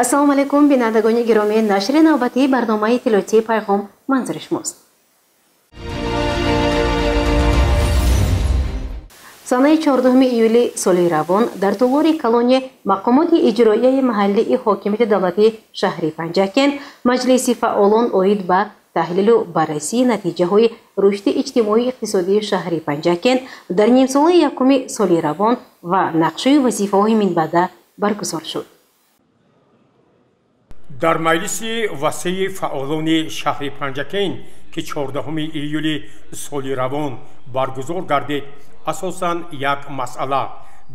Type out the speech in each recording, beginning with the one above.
Ассалому алайкум, бинандагони гиромӣ, нашри навбатии барномаи иттилоотии Пайғом манзури шумост. Санаи 14 июли соли равон дар тулори калони мақомоти иҷроияи маҳаллии ҳокимияти давлатии шаҳри Панҷакент маҷлиси фаъолон оид ба таҳлилу баррасии натиҷаҳои рушди иҷтимоию иқтисодии шаҳри Панҷакент дар нимсолаи якуми соли равон ва нақшаи вазифаҳои минбаъда баргузор шуд. Дар маҷлиси васеи фаъолони шаҳри Панҷакент, ки 14 июли соли равон баргузор гардид, асосан як масъала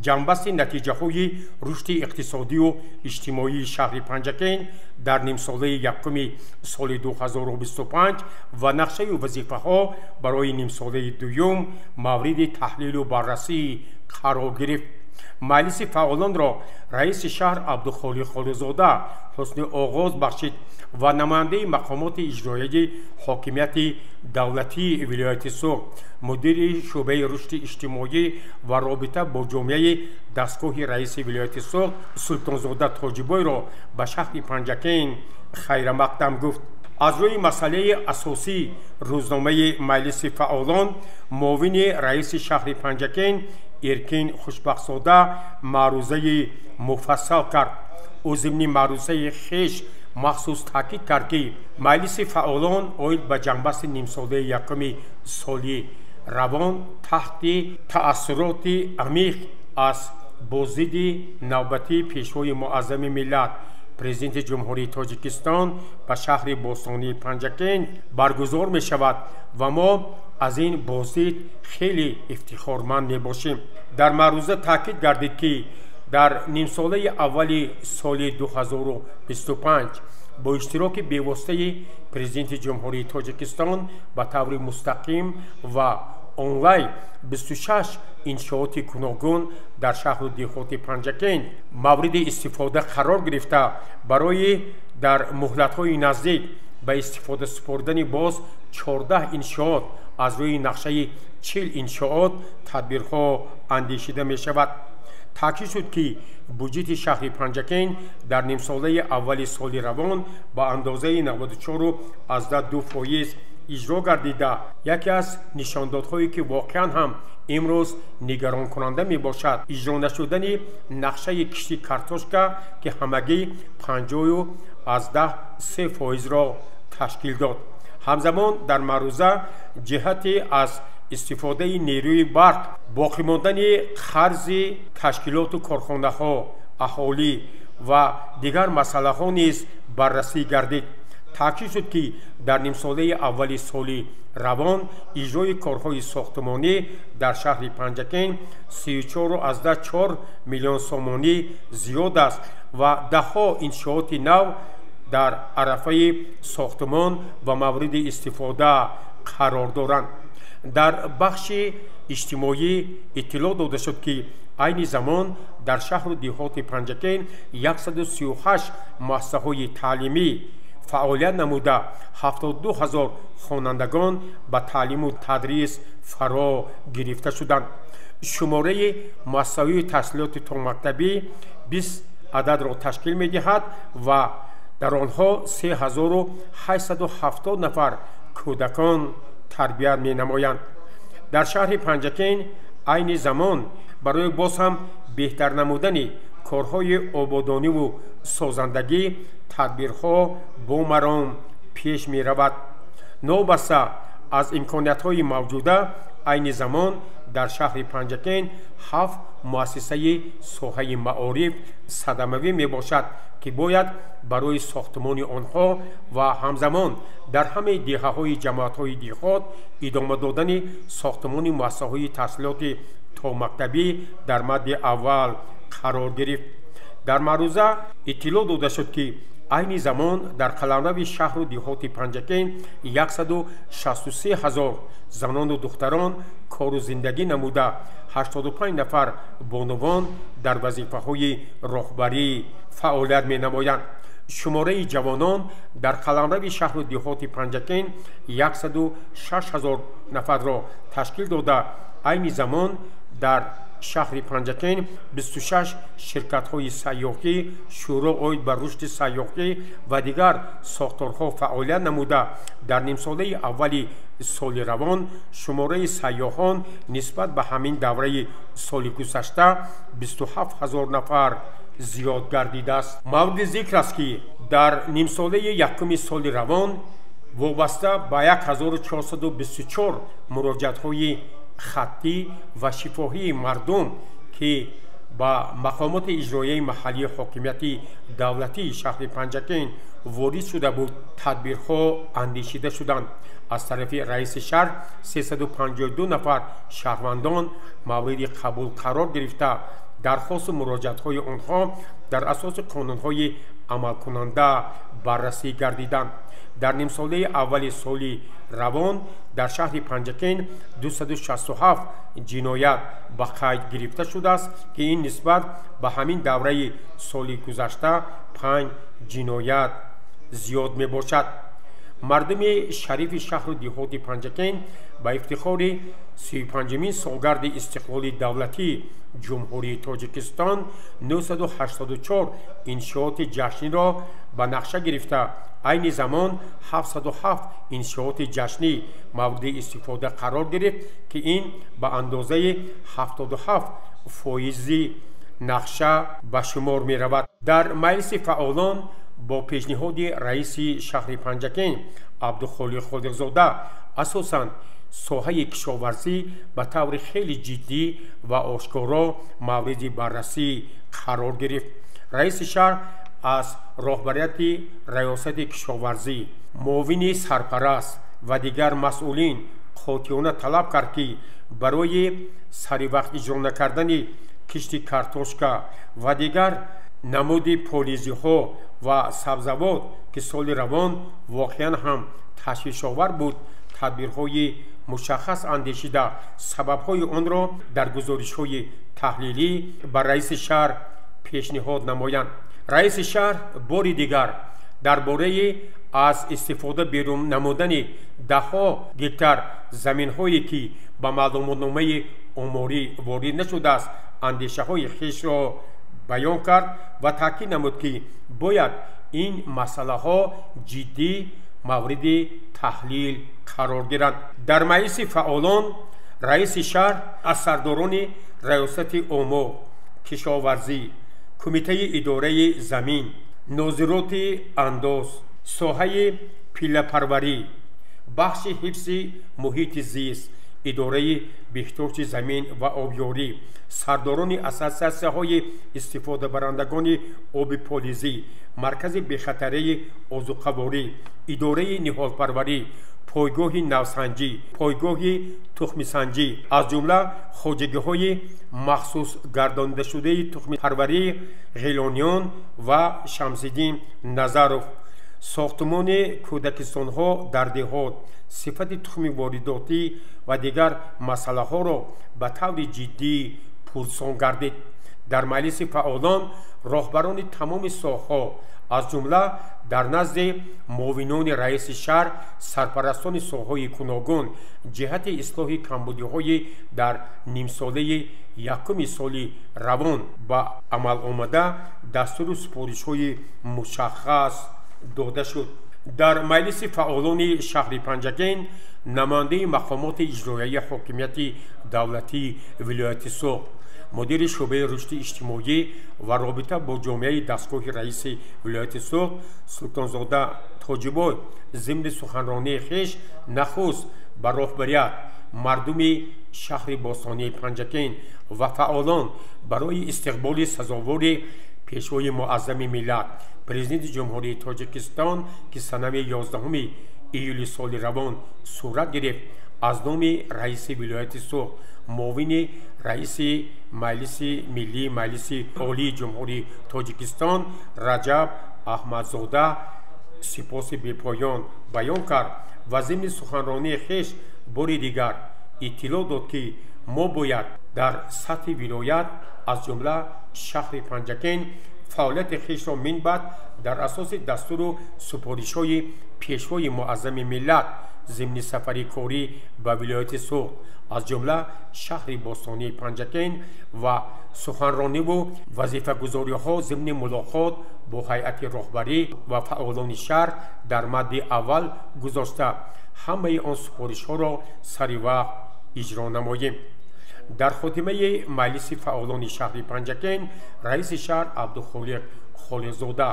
ҷанбасти натиҷаҳои рушди иқтисодию иҷтимоии шаҳри Панҷакент дар нимсолаи якуми соли 2025 ва нақшаю вазифаҳо барои нимсолаи дуюм мавриди таҳлилу баррасӣ қарор гирифт. Маҷлиси фаъолонро раиси шаҳр Абдухолиқ Холиқзода ҳусни оғоз бахшид ва намояндаи мақомоти иҷроияи ҳокимияти давлатии вилояти Суғд, мудири шӯъбаи рушди иҷтимоӣ ва робита бо ҷомеаи дастгоҳи раиси вилояти Суғд Султонзода Тоҷибойро ба шаҳри Панҷакент хайрамақдам гуфт. Аз рӯи масъалаи асосӣ рӯзномаи маҷлиси фаъолон муовини раиси шаҳри Панҷакент Эркин Хушбахтзода маърузаи муфассал кард. Ӯ зимни маърузаи хеш махсус таъкид кард, ки маҷлиси фаъолон оид ба ҷанбасти нимсолаи якуми соли равон таҳти таассуроти амиқ аз боздиди навбатии Пешвои муаззами миллат, Президенти Ҷумҳурии Тоҷикистон ба шаҳри бостонии Панҷакент баргузор мешавад ва мо аз ин боздид хеле ифтихорманд мебошем. Дар маъруза таъкид гардид, ки дар нимсолаи аввали соли 2025 бо иштироки бевоситаи Президенти Ҷумҳурии Тоҷикистон ба таври мустақим ва онлайн 26 иншооти гуногун дар шаҳру деҳоти Панҷакент мавриди истифода қарор гирифта, барои дар муҳлатҳои наздик ба истифода супоридани боз 14 иншоот аз рӯи нақшаи 40 иншоот тадбирҳо андешида мешавад. Таъкид шуд, ки буҷети шаҳри Панҷакент дар нимсолаи аввали соли равон ба андозаи 94,2% иҷро гардида, яке аз нишондодҳое ки воқеан ҳам имрӯз нигаронкунанда мебошад, иҷро нашудани нақшаи кишти картошка, ки ҳамагӣ 50,3%-ро ташкил дод. Ҳамзамон дар маъруза ҷиҳати аз истифодаи нерӯи барқ, боқӣ мондани қарзи ташкилоту корхонаҳо, аҳолӣ ва дигар масъалаҳо низ баррасӣ гардид. Таъкид шуд, ки дар нимсолаи аввали соли равон иҷрои корҳои сохтмонӣ дар шаҳри Панҷакент 34,4 миллион сомонӣ зиёд аст ва даҳҳо иншооти нав дар арафаи сохтмон ва мавриди истифода қарор доранд. Дар бахши иҷтимоӣ иттилоъ дода шуд, ки айни замон дар шаҳру деҳоти Панҷакент 138 муассисаҳои таълимӣ фаъолият намуда, 72 ҳазор хонандагон ба таълиму тадрис фаро гирифта шуданд. Шумораи муассисаҳои таҳсилоти томактабӣ 20 ададро ташкил медиҳад ва дар онҳо 3870 нафар кӯдакон тарбият менамоянд. Дар шаҳри Панҷакент айни замон барои боз ҳам беҳтар намудани корҳои ободониву созандагӣ тадбирҳо бо маром пеш меравад. Новобаста аз имкониятҳои мавҷуда, айни замон дар шаҳри Панҷакент 7 муассисаи соҳаи маориф садамавӣ мебошад, ки бояд барои сохтмони онҳо ва ҳамзамон дар ҳамаи деҳаҳои ҷамоатҳои деҳот идома додани сохтмони муассисаҳои таҳсилоти томактабӣ дар мадди аввал қарор гирифт. Дар маъруза иттилоъ дода шуд, ки айни замон дар қаламрави шаҳру деҳоти Панҷакент 163 ҳазор занону духтарон кору зиндагӣ намуда, 85 нафар бонувон дар вазифаҳои роҳбарӣ фаъолият менамоянд. Шумораи ҷавонон дар қаламрави шаҳру деҳоти Панҷакент 106 ҳазор нафарро ташкил дода, айни замон дар шаҳри Панҷакент 26 ширкатҳои сайёҳӣ, шӯро оид ба рушди сайёҳӣ ва дигар сохторҳо фаъолият намуда, дар нимсолаи аввали соли равон шумораи сайёҳон нисбат ба ҳамин давраи соли гузашта 27 ҳазор нафар зиёд гардидааст. Мавриди зикр аст, ки дар нимсолаи якуми соли равон вобаста ба 1424 муроҷиатҳои хаттӣ ва шифоҳии мардум, ки ба мақомоти иҷроияи маҳаллии ҳокимияти давлатии шаҳри Панҷакент ворид шуда буд, тадбирҳо андешида шуданд. Аз тарафи раиси шаҳр 352 нафар шаҳрвандон мавриди қабул қарор гирифта, дархосту муроҷиатҳои онҳо дар асоси қонунҳои амалкунанда баррасӣ гардиданд. Дар нимсолаи аввали соли равон дар шаҳри Панҷакент 267 ҷиноят ба қайд гирифта шудааст, ки ин нисбат ба ҳамин давраи соли гузашта 5 ҷиноят зиёд мебошад. Мардуми шарифи шаҳру деҳоти Панҷакент ба ифтихори 35-умин солгарди истиқлоли давлатии Ҷумҳурии Тоҷикистон 984 иншооти ҷашниро ба нақша гирифта, айни замон 707 иншооти ҷашнӣ мавриди истифода қарор гирифт, ки ин ба андозаи 77% нақша ба шумор меравад. Дар маҷлиси фаъолон бо пешниҳоди раиси шаҳри Панҷакент Абдухолиқ Холиқзода асосан соҳаи кишоварзӣ ба таври хеле ҷиддӣ ва ошкоро мавриди баррасӣ қарор гирифт. Раиси шаҳр аз роҳбарияти раёсати кишоварзӣ, муовини сарпараст ва дигар масъулин қотиёна талаб кард, ки барои саривақт иҷро накардани кишти картошка ва дигар намуди полизиҳо ва сабзавот, ки соли равон воқеан ҳам ташвишовар буд, тадбирҳои мушаххас андешида, сабабҳои онро дар гузоришҳои таҳлилӣ ба раиси шаҳр пешниҳод намоянд. Раиси шаҳр бори дигар дар бораи аз истифода берун намудани даҳҳо гектар заминҳое, ки ба маълумотномаи оморӣ ворид нашудааст, андешаҳои хешро баён кард ва таъкид намуд, ки бояд ин масъалаҳо ҷиддӣ мавриди таҳлил қарор гиранд. Дар маҷлиси фаъолон раиси шаҳр аз сардорони раёсати омор, кишоварзӣ, кумитаи идораи замин, нозироти андоз, соҳаи пиллапарварӣ, бахши ҳифзи муҳити зист, идораи беҳдошти замин ва обёрӣ, сардорони ассотсиатсияҳои истифодабарандагони оби полизӣ, маркази бехатарии озуқаворӣ, идораи ниҳолпарварӣ, пойгоҳи навсанҷӣ, пойгоҳи тухмисанҷӣ, аз ҷумла хоҷагиҳои махсус гардонидашудаи тухмипарварии Ғилониён ва Шамсиддин Назаров, сохтмони кӯдакистонҳо дар деҳот, сифати тухми воридотӣ ва дигар масъалаҳоро ба таври ҷиддӣ пурсон гардид. Дар маҷлиси фаъолон роҳбарони тамоми соҳаҳо, аз ҷумла дар назди муовинони раиси шаҳр, сарпарастони соҳаҳои гуногун ҷиҳати ислоҳи камбудиҳои дар нимсолаи якуми соли равон ба амал омада дастуру супоришҳои мушаххас дода шуд. Дар маҷлиси фаъолони шаҳри Панҷакент намояндаи мақомоти иҷроияи ҳокимияти давлатии вилояти Суғд, мудири шӯъбаи рушди иҷтимоӣ ва робита бо ҷомеаи дастгоҳи раиси вилояти Суғд Султонзода Тоҷибой зимни суханронии хеш нахуст ба роҳбарият, мардуми шаҳри бостонии Панҷакент ва фаъолон барои истиқболи сазовори пешвои муаззами миллат, президенти Ҷумҳурии Тоҷикистон, ки санаи 11 июли соли равон сурат гирифт, аз номи раиси вилояти Суғд, муовини раиси Маҷлиси Миллии Маҷлиси Олии Ҷумҳурии Тоҷикистон Раҷаб Аҳмадзода сипоси бепоён баён кард ва зимни суханронии хеш бори дигар иттилоъ дод, ки мо бояд дар сатҳи вилоят, аз ҷумла шаҳри Панҷакент, фаъолияти хешро минбаъд дар асоси дастуру супоришҳои пешвои муаззами миллат зимни сафари корӣ ба вилояти Суғд, аз ҷумла шаҳри бостонии Панҷакент ва суханрониву вазифагузориҳо зимни мулоқот бо ҳайати роҳбарӣ ва фаъолони шаҳр дар мадди аввал гузошта, ҳамаи он супоришҳоро сари вақт иҷро намоем. Дар хотимаи маҷлиси фаъолони шаҳри Панҷакент раиси шаҳр Абдухолиқ Холиқзода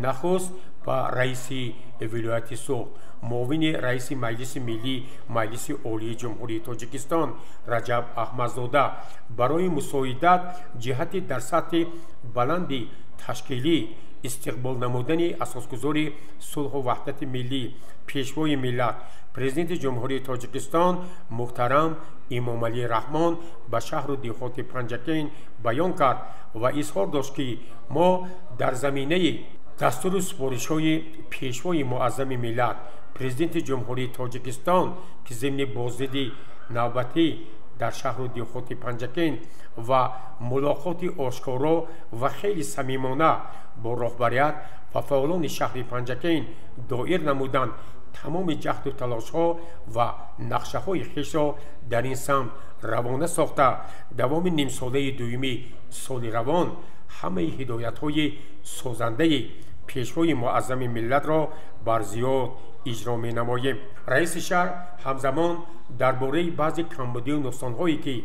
нахуст ба раиси вилояти Суғд, муовини раиси Маҷлиси миллӣ Маҷлиси Олии Ҷумҳурии Тоҷикистон Раҷаб Аҳмадзода барои мусоидат ҷиҳати дар сатҳи баланди ташкилӣ истиқбол намудани асосгузори сулҳу ваҳдати миллӣ, Пешвои миллат, Президенти Ҷумҳурии Тоҷикистон муҳтарам Эмомалӣ Раҳмон ба шаҳру деҳоти Панҷакент баён кард ва изҳор дошт, ки мо дар заминаи дастуру супоришҳои Пешвои муаззами миллат, Президенти Ҷумҳурии Тоҷикистон, ки зимни боздиди навбатӣ дар шаҳру деҳоти Панҷакент ва мулоқоти ошкоро ва хеле самимона бо роҳбарият ва фаъолони шаҳри Панҷакент доир намуданд, тамоми ҷаҳду талошҳо ва нақшаҳои хешро дар ин самт равона сохта, давоми нимсолаи дуюми соли равон ҳамаи ҳидоятҳои созандаи Пешвои муаззами миллатро бар зиёд иҷро менамоем. Раиси шаҳр ҳамзамон дар бораи баъзе камбудию нуқсонҳое, ки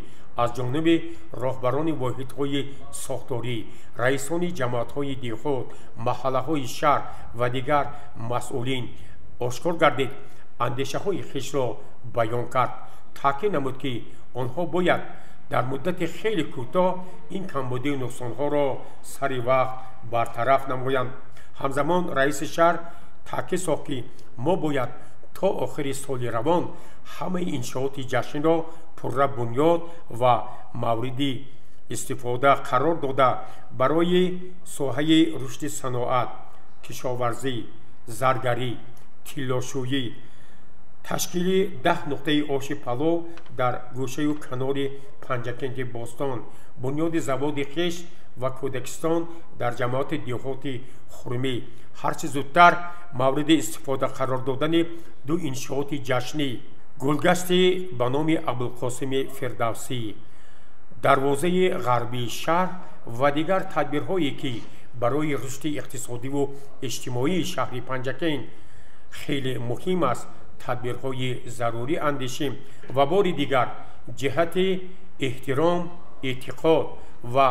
аз ҷониби роҳбарони воҳидҳои сохторӣ, раисони ҷамоатҳои деҳот, маҳаллаҳои шаҳр ва дигар масъулин ошкор гардид, андешаҳои хешро баён кард. Таъкид намуд, ки онҳо бояд дар муддати хеле кӯтоҳ ин камбудию нуқсонҳоро сари вақт бартараф намоянд. Ҳамзамон раиси шаҳр таъкид сохт, ки мо бояд то охири соли равон ҳамаи иншооти ҷашнро пурра бунёд ва мавриди истифода қарор дода, барои соҳаи рушди саноат, кишоварзӣ, заргарӣ, тиллошӯӣ, ташкили 10 нуқтаи оши палов дар гӯшаю канори Панҷакенти бостон, бунёди заводи хеш ва Кӯдакистон дар ҷамоати деҳоти Хурмӣ, ҳарчи зудтар мавриди истифода қарор додани 2 иншооти ҷашнӣ, гулгашти ба номи Абулқосими Фирдавсӣ, дарвозаи ғарбии шаҳр ва дигар тадбирҳое, ки барои рушди иқтисодиву иҷтимоии шаҳри Панҷакент хеле муҳим аст, тадбирҳои зарурӣ андешем ва бори дигар ҷиҳати эҳтиром, эътиқод ва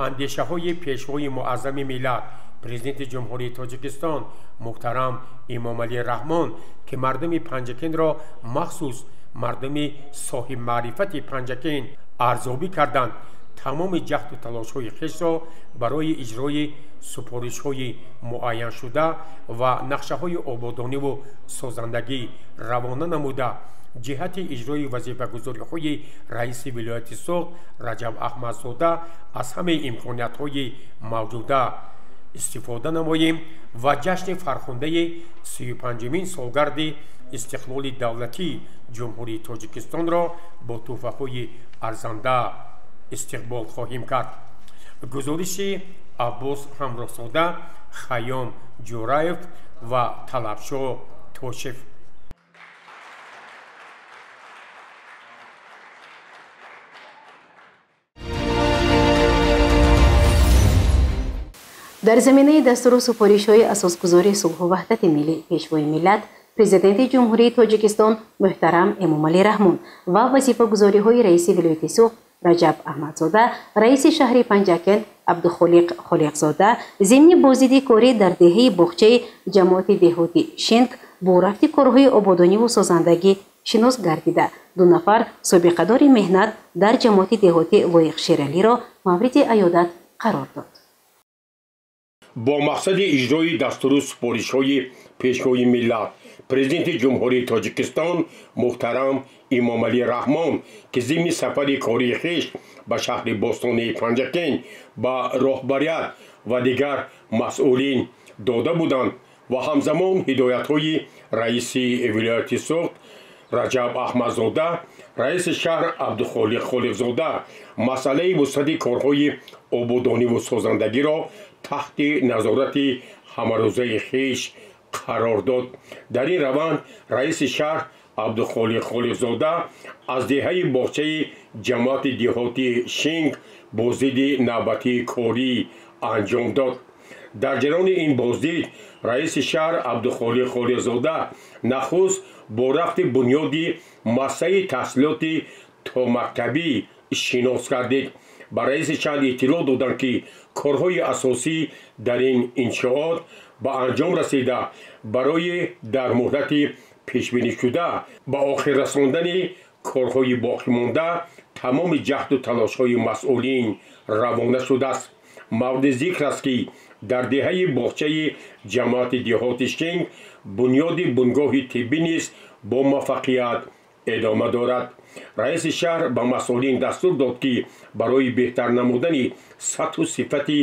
андешаҳои Пешвои муаззами миллат, Президенти Ҷумҳурии Тоҷикистон муҳтарам Эмомалӣ Раҳмон, ки мардуми Панҷакентро, махсус мардуми соҳибмаърифати Панҷакент арзёбӣ карданд, тамоми ҷаҳду талошҳои хешро барои иҷрои супоришҳои муайяншуда ва нақшаҳои ободониву созандагӣ равона намуда, ҷиҳати иҷрои вазифагузориҳои раиси вилояти Суғд Раҷаб Аҳмадзода аз ҳамаи имкониятҳои мавҷуда истифода намоем ва ҷашни фархундаи 35-умин солгарди истиқлоли давлатии Ҷумҳурии Тоҷикистонро бо тӯҳфаҳои арзанда истиқбол хоҳем кард. Гузориши Аббос Ҳамроҳзода, Хайём Ҷӯраев ва Талабшо Тошев. Дар заминаи дастуру супоришҳои асосгузори сулҳу ваҳдати миллӣ, Пешвои миллат, Президенти Ҷумҳурии Тоҷикистон муҳтарам Эмомалӣ Раҳмон ва вазифагузориҳои раиси вилояти Суғд Раҷаб Аҳмадзода, раиси шаҳри Панҷакент Абдухолиқ Холиқзода зимни боздиди корӣ дар деҳаи боғчаи ҷамоати деҳоти Шинк бо рафти корҳои ободониву созандагӣ шинос гардида, 2 нафар собиқадори меҳнат дар ҷамоати деҳоти Лоиқ Шералиро мавриди аёдат қарор дод. Бо мақсади иҷрои дастуру супоришҳои Пешвои миллат, Президенти Ҷумҳурии Тоҷикистон муҳтарам Эмомалӣ Раҳмон, ки зимни сафари кории хеш ба шаҳри бостонии Панҷакент ба роҳбарият ва дигар масъулин дода буданд ва ҳамзамон ҳидоятҳои раиси вилояти Суғд Раҷаб Аҳмадзода, раиси шаҳр Абдухолиқ Холиқзода масъалаи вусъати корҳои ободониву созандагиро таҳти назорати ҳамарӯзаи хеш Қарор дод. Дар ин раванд раиси шаҳр Абдухолиқ Холиқзода аз деҳаи боғчаи ҷамоати деҳоти Шинг боздиди навбатии корӣ анҷом дод. Дар ҷараёни ин боздид раиси шаҳр Абдухолиқ Холиқзода нахуст бо рафти бунёди муассисаи таҳсилоти томактабӣ шинос гардид. Ба раиси шаҳр иттилоъ доданд, ки корҳои асосӣ дар ин иншоот ба анҷом расида, барои дар муҳлати пешбинишуда ба охир расондани корҳои боқимонда тамоми ҷаҳду талошҳои масъулин равона шудааст. Мавриди зикр аст, ки дар деҳаи боғчаи ҷамоати деҳоти Шинг бунёди бунгоҳи тиббӣ низ бо муваффақият идома дорад. Раиси шаҳр ба масъулин дастур дод, ки барои беҳтар намудани сатҳу сифати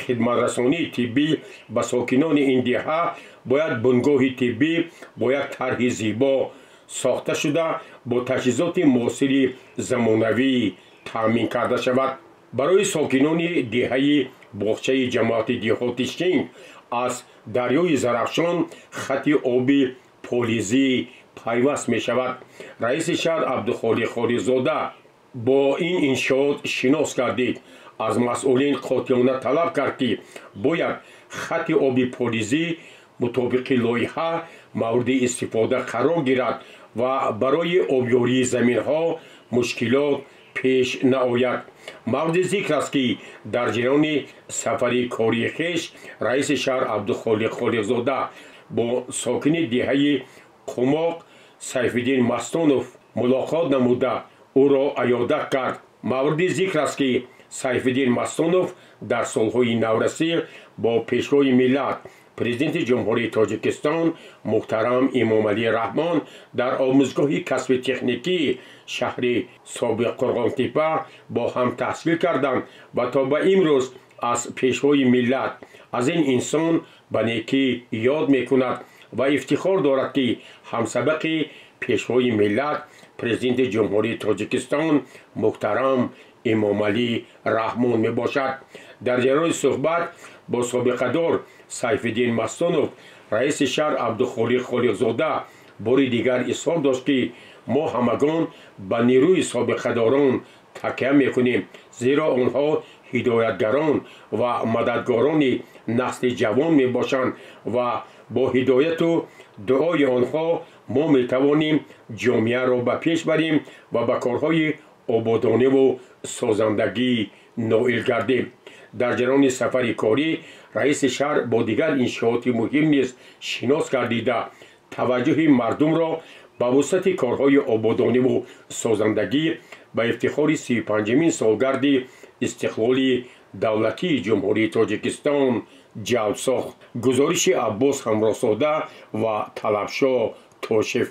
хидматрасонии тиббӣ ба сокинони ин деҳа бояд бунгоҳи тиббӣ бо як тарҳи зебо сохта шуда, бо таҷҳизоти муосири замонавӣ таъмин карда шавад. Барои сокинони деҳаи боғчаи ҷамоати деҳоти Шинг аз дарёи Зарафшон хати оби полизӣ пайваст мешавад. Раиси шаҳр Абдухолиқ Холиқзода бо ин иншоот шинос гардид. Аз масъулин қотеона талаб кард, ки бояд хати оби полизӣ мутобиқи лоиҳа мавриди истифода қарор гирад ва барои обёрии заминҳо мушкилот пеш наояд. Мавриди зикр аст, ки дар ҷараёни сафари кории хеш раиси шаҳр Абдухолиқ Холиқзода бо сокини деҳаи Қумоқ Сайфиддин Мастонов мулоқот намуда, ӯро аёдат кард. Мавриди зикр аст, ки Сайфиддин Мастонов дар солҳои наврасӣ бо Пешвои миллат, Президенти Ҷумҳурии Тоҷикистон муҳтарам Эмомалӣ Раҳмон дар омӯзгоҳи касби техникии шаҳри собиқ Қурғонтеппа бо ҳам таҳсил карданд ва то ба имрӯз аз Пешвои миллат, аз ин инсон ба некӣ ёд мекунад ва ифтихор дорад, ки ҳамсабақи Пешвои миллат, Президенти Ҷумҳурии Тоҷикистон муҳтарам Эмомалӣ Раҳмон мебошад. Дар ҷараёни суҳбат бо собиқадор Сайфиддин Мастонов раиси шаҳр Абдухолиқ Холиқзода бори дигар изҳор дошт, ки мо ҳамагон ба нерӯи собиқадорон такя мекунем, зеро онҳо ҳидоятгарон ва мададгорони насли ҷавон мебошанд ва бо ҳидояту дуои онҳо мо метавонем ҷомеаро ба пеш барем ва ба корҳои ободониву созандагӣ ноил гардем. Дар ҷараёни сафари корӣ раиси шаҳр бо дигар иншооти муҳим низ шинос гардида, таваҷҷӯҳи мардумро ба вусъати корҳои ободониву созандагӣ ба ифтихори 35-умин солгарди истиқлоли давлатии Ҷумҳурии Тоҷикистон ҷалб сохт. Гузориши Аббос Ҳамроҳзода ва Талабшо Тошев.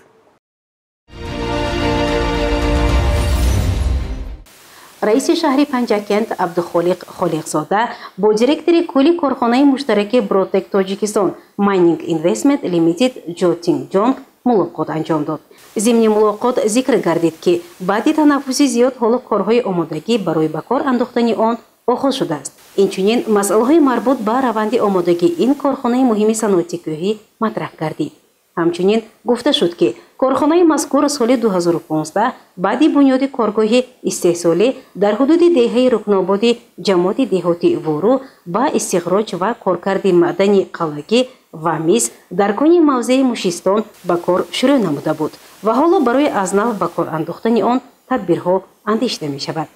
Раиси шаҳри Панҷакент Абдухолиқ Холиқзода бо директори кулли корхонаи муштараки Бротек Тоҷикистон Майнинг Инвестмент Лимитед Ҷо Тинг Ҷонг мулоқот анҷом дод. Зимни мулоқот зикр гардид, ки баъди танаффуси зиёд ҳоло корҳои омодагӣ барои ба кор андохтани он оғоз шудааст. Инчунин масъалаҳои марбут ба раванди омодагии ин корхонаи муҳими саноати кӯҳӣ матраҳ гардид. Ҳамчунин гуфта шуд, ки корхонаи мазкур соли 2015 баъди бунёди коргоҳи истеҳсолӣ дар ҳудуди деҳаи Рукнободи ҷамоати деҳоти Вору ба истихроҷ ва коркарди маъдани қаллагӣ ва мис дар кони мавзеи Мушистон ба кор шурӯъ намуда буд ва ҳоло барои аз нав ба кор андохтани он тадбирҳо андешида мешавад.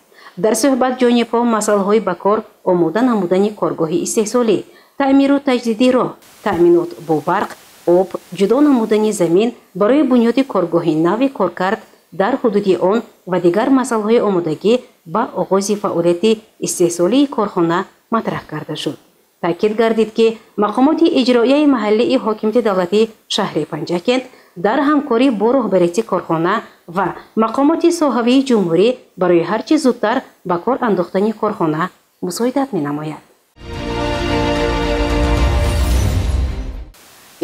Дар суҳбат ҷонибҳо масъалаҳои ба кор омода намудани коргоҳи истеҳсолӣ, таъмиру таҷдиди роҳ, таъминот бо барқ, об, ҷудо намудани замин барои бунёди коргоҳи нави коркард дар ҳудуди он ва дигар масъалаҳои омодагӣ ба оғози фаъолияти истеҳсолии корхона матраҳ карда шуд. Таъкид гардид, ки мақомоти иҷроияи маҳаллии ҳокимияти давлатии шаҳри Панҷакент дар ҳамкорӣ бо роҳбарияти корхона ва мақомоти соҳавии ҷумҳурӣ барои ҳарчи зудтар ба кор андохтани корхона мусоидат менамояд.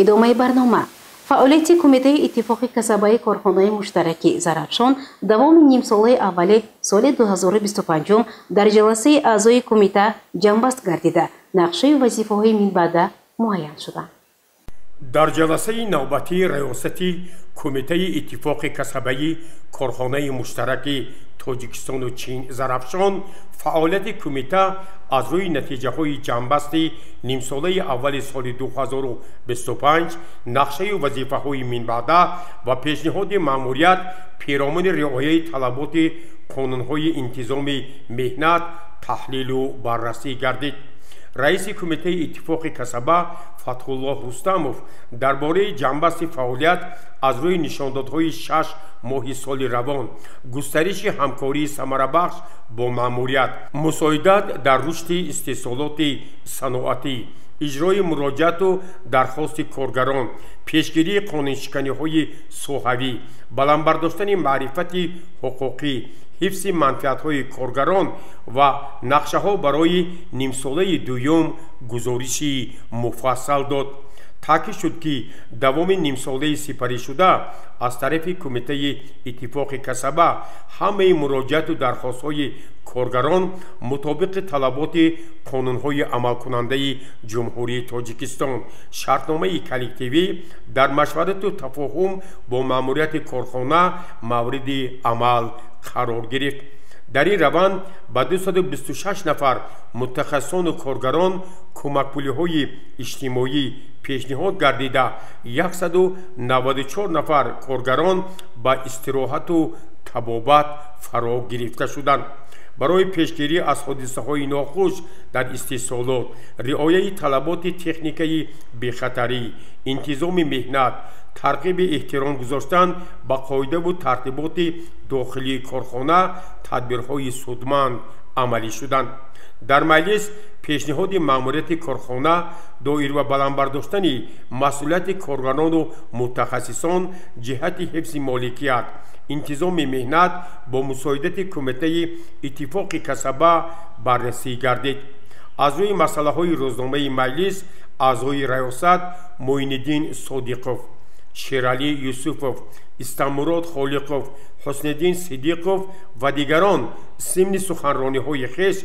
Идомаи барнома. Фаъолияти Кумитаи иттифоқи касабаи корхонаи муштараки Зарафшон давоми нимсолаи аввали соли 2025 дар ҷаласаи аъзои кумита ҷамъбаст гардида, нақшаи вазифаҳои минбаъда муайян шуданд. Дар ҷаласаи навбатии раёсати Кумитаи иттифоқи касабаи корхонаи муштараки Тоҷикистону Чин Зарафшон фаъолияти кумита аз рӯи натиҷаҳои ҷамъбасти нимсолаи аввали соли 2025, нақшаю вазифаҳои минбаъда ва пешниҳоди маъмурият перомуни риояи талаботи қонунҳои интизоми меҳнат таҳлилу баррасӣ гардид. Раиси Кумитаи иттифоқи касаба Фатҳуллоҳ Рустамов дар бораи ҷамъбасти фаъолият аз рӯи нишондодҳои 6 моҳи соли равон, густариши ҳамкории самарабахш бо маъмурият, мусоидат дар рушди истеҳсолоти саноатӣ, иҷрои муроҷиату дархости коргарон, пешгирии қонуншиканиҳои соҳавӣ, баланд бардоштани маърифати ҳуқуқӣ, ҳифзи манфиатҳои коргарон ва нақшаҳо барои нимсолаи дуюм гузориши муфассал дод. Таъкид шуд, ки давоми нимсолаи сипаришуда аз тарафи Кумитаи иттифоқи касаба ҳамаи муроҷиату дархостҳои коргарон мутобиқи талаботи қонунҳои амалкунандаи Ҷумҳурии Тоҷикистон, шартномаи коллективӣ дар машварату тафоҳум бо маъмурияти корхона мавриди амал қарор гирифт. Дар ин раванд ба 226 нафар мутахассисону коргарон кӯмакпулиҳои иҷтимоӣ пешниҳод гардида, 194 нафар коргарон ба истироҳату табобат фаро гирифта шуданд. Барои пешгирӣ аз ҳодисаҳои нохуш дар истеҳсолот, риояи талаботи техникаи бехатарӣ, интизоми меҳнат, тарғиби эҳтиром гузоштан ба қоидаву тартиботи дохилии корхона тадбирҳои судманд амалӣ шуданд. Дар маҷлис пешниҳоди маъмурияти корхона доир ба баланд бардоштани масъулияти коргарону мутахассисон ҷиҳати ҳифзи моликият, интизоми меҳнат бо мусоидати Кумитаи иттифоқи касаба баррасӣ гардид. Аз рӯи масъалаҳои рӯзномаи маҷлис аъзои раёсат Муиниддин Содиқов, Шералӣ Юсуфов, Истамурод Холиқов, Ҳусниддин Сидиқов ва дигарон зимни суханрониҳои хеш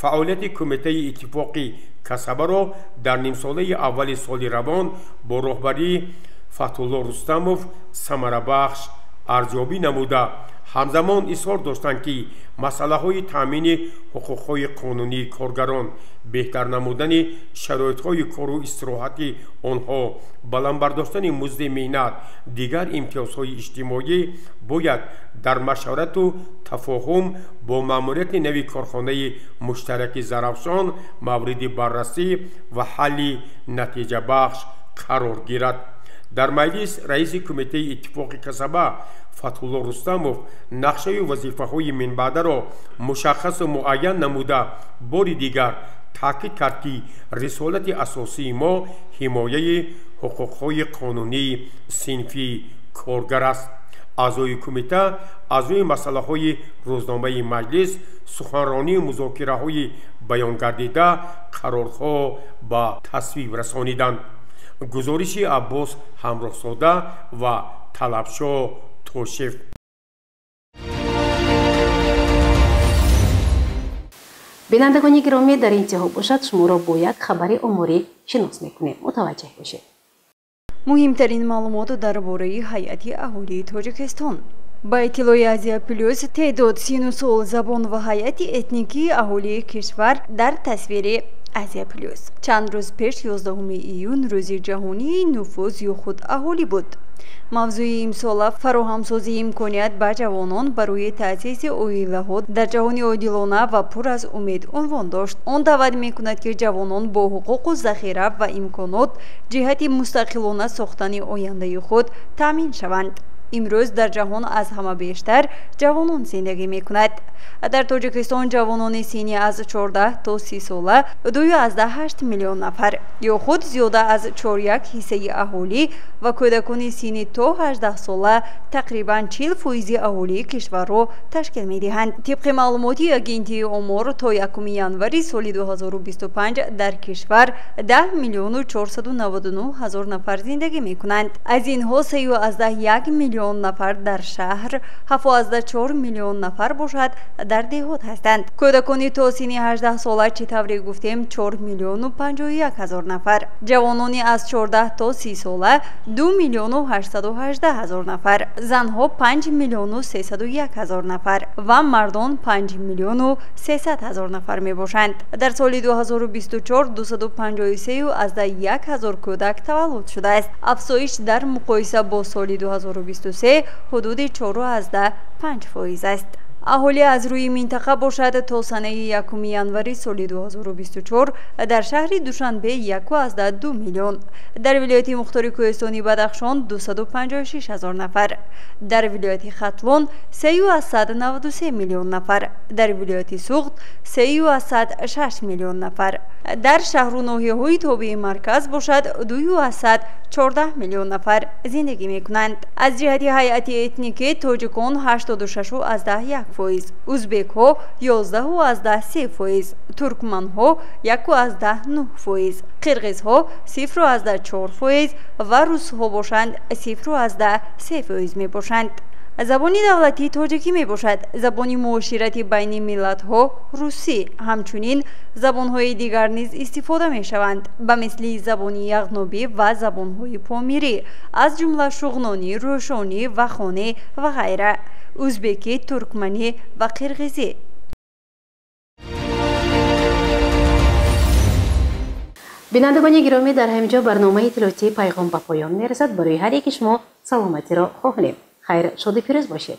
фаъолияти Кумитаи иттифоқи касабаро дар нимсолаи аввали соли равон бо роҳбарии Фатҳуллоҳ Рустамов самарабахш арзёбӣ намуда, ҳамзамон изҳор доштанд, ки масъалаҳои таъмини ҳуқуқҳои қонунии коргарон, беҳтар намудани шароитҳои кору истироҳати онҳо, баланд бардоштани музди меҳнат, дигар имтиёзҳои иҷтимоӣ бояд дар машварату тафоҳум бо маъмурияти нави корхонаи муштараки Зарафшон мавриди баррасӣ ва ҳалли натиҷабахш қарор гирад. Дар маҷлис раиси Кумитаи иттифоқи касаба Фатҳуллоҳ Рустамов нақшаю вазифаҳои минбаъдаро мушаххасу муайян намуда, бори дигар таъкид кард, ки рисолати асосии мо ҳимояи ҳуқуқҳои қонунии синфии коргар аст. Аъзои кумита аз рӯи масъалаҳои рӯзномаи маҷлис, суханронию музокираҳои баёнгардида қарорҳо ба тасвиб расониданд. Гузориши Аббос Ҳамроҳзода ва Талабшо Тошев. Бинандагони гиромӣ, дар интиҳо бошад шуморо бо як хабари оморӣ шинос мекунем. Мутаваҷҷеҳ бошед. Муҳимтарин маълумот дар бораи ҳайати аҳолии Тоҷикистон. Ба иттилои Азия Плюс, теъдод, сину сол, забон ва ҳайати этникии аҳолии кишвар дар тасвири Азия Плюс. Чанд рӯз пеш 11 июн рӯзи ҷаҳонии нуфуз ё худ аҳолӣ буд. Мавзӯи имсола фароҳамсозии имконият ба ҷавонон барои таъсиси оилаҳо дар ҷаҳони одилона ва пур аз умед унвон дошт. Он даъват мекунад, ки ҷавонон бо ҳуқуқу захира ва имконот ҷиҳати мустақилона сохтани ояндаи худ таъмин шаванд. Имрӯз дар ҷаҳон аз ҳама бештар ҷавонон зиндагӣ мекунад. Дар Тоҷикистон ҷавонони синни аз 14 то 30 сола 2,8 миллион нафар ё худ зиёда аз 4,1 ҳиссаи аҳолӣ ва кӯдакони синни то 18 сола тақрибан 40% аҳолии кишварро ташкил медиҳанд. Тибқи маълумоти агентии омор, то 1 январи соли 2025 дар кишвар 10 499 000 нафар зиндагӣ мекунанд. Аз инҳо 3,1 миллион миллион нафар дар шаҳр, 7,4 миллион нафар бошад дар деҳот ҳастанд. Кӯдакони то синни 18 сола, чӣ тавре гуфтем, 4 миллиону 51 ҳазор нафар. Ҷавонони аз 14 то 30 сола 2 миллиону 818 ҳазор нафар. Занҳо 5 миллиону 301 ҳазор нафар ва мардон 5 миллиону 300 ҳазор нафар мебошанд. Дар соли 2024 253,1 ҳазор кӯдак таваллуд шудааст. Афзоиш дар муқоиса бо соли 2023 ҳудуди 4,5% аст. Аҳолӣ аз рӯи минтақа бошад, то санаи 1 январи соли 2024 дар шаҳри Душанбе 1,2 миллион, дар вилояти Мухтори Кӯҳистони Бадахшон 256 ҳазор нафар, дар вилояти Хатлон 3,93 миллион нафар, дар вилояти Суғд 3,6 миллион нафар, дар шаҳру ноҳияҳои тобеи марказ бошад 2,14 миллион нафар зиндагӣ мекунанд. Аз ҷиҳати ҳайати этникӣ тоҷикон 86,1%, узбекҳо 11,3%, туркманҳо 1,9%, қирғизҳо 0,4% ва русҳо бошанд 0,3% мебошанд. Забони давлатии тоҷикӣ мебошад. Забони муоширати байни миллатҳо русӣ, ҳамчунин забонҳои дигар низ истифода мешаванд, ба мисли забони яғнобӣ ва забонҳои помирӣ, аз ҷумла шуғнонӣ, рӯшонӣ, вахонӣ ва ғайра, узбекӣ, туркманӣ ва қирғизӣ. Бинандагони гиромӣ, дар ҳамин ҷо барномаи иттилоотии Пайғом ба поён мерасад. Барои ҳар яки шумо саломатиро хоҳонем. Хайр, шоду пирӯз бошед.